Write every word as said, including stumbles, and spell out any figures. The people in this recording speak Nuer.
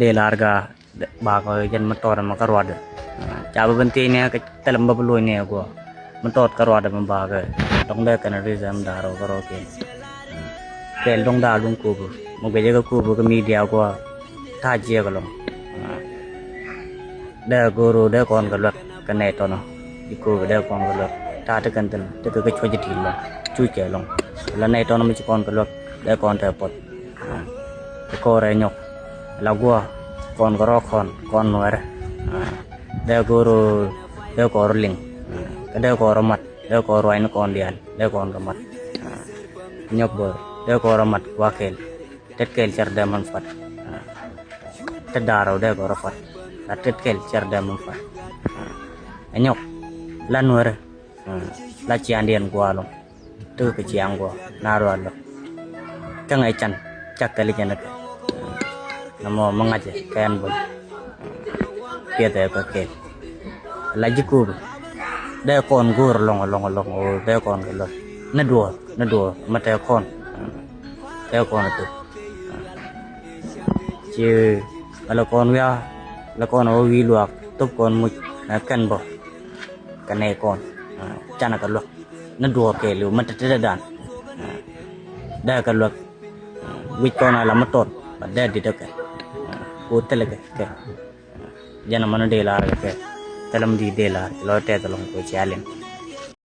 Dee lar ga bakɔ jɛn mi tɔt ɛmɛ kä ruadɛ. Ca bi ben thiec nɛ kɛ thilɛ mi bä bi loc nɛ guɔ. Mi tɔt kä ruadɛ mi bakɛ dɔŋ dee kɛn ri zɛm da̱r ɔ kä rɔ kiɛn. Kɛl dɔŋ da̱r luŋ kopi mi guic kä kopi kä midia guɔ. Ta̱a̱ jiɛk ɛlɔŋ. Dee go̱o̱r dee kɔn kɛ luɛk kɛ nɛy tɔnɔ. Ji̱ kopi dee kɔn kɛ luɛk ta̱a̱ ti kɛn thi̱n ti kɛ kɛ cuɔ̱c ji̱ ti̱i̱l lɔŋ. Cuc kɛ lɔŋ la nɛy tɔnɔ mi ci kɔn kɛ luɛk dee kɔn tɛ puɔth. Kɛ kɔrɛ nyɔk la guɔ kɔn kɛ rɔ kɔn kɔn nuɛrɛ. Dee kɔrɔ dee kɔrɔ liŋ kɛ dee kɔrɔ mat dee kɔrɔ ruacni kɔn diaal dee kɔn kɛ mat. Nyɔk bör dee kɔrɔ mat gua̱ kɛl. Tet kɛl cɛr dee man fat. Tet da̱rɛ dee kɔrɔ fat la tet kɛl cɛr dee man fat. Ɛ nyɔk la nuɛrɛ la ciandiɛn gua̱a̱ lɔŋ. Tekɛ kɛ ciaŋ guɔ na rual lɔ. Kä ŋɛ can cak kɛli jɛn kɛ. Nɔmɔ mi ŋa̱cɛ kɛn bul. Piɛthɛ kɛ kɛl la ji̱ kopi. Dee kɔn go̱o̱r lɔŋ lɔŋ lɔŋ dee kɔn kɛ lɔt ni duɔɔr ni duɔɔr mi tɛ kɔn. Dee kɔn thop. Ci ala kɔn wiaa la kɔn wä wi̱i̱ luaak thop kɔn muc na kɛn bɔ. Kɛ nɛy kɔn canɛ kɛ luäk ni duɔɔr kɛɛliw mi te tetdɛ dan. Dee kɛ luäk wi̱c kɔn ala mi tɔt ba dee di̱t kɛ ko thilɛ kɛ kɛ. Jɛn ɛmɔ ni dee lar kɛ kɛ thilɛ mi di dee lar ci lɔ tɛth ɛlɔŋ ko cia liŋ.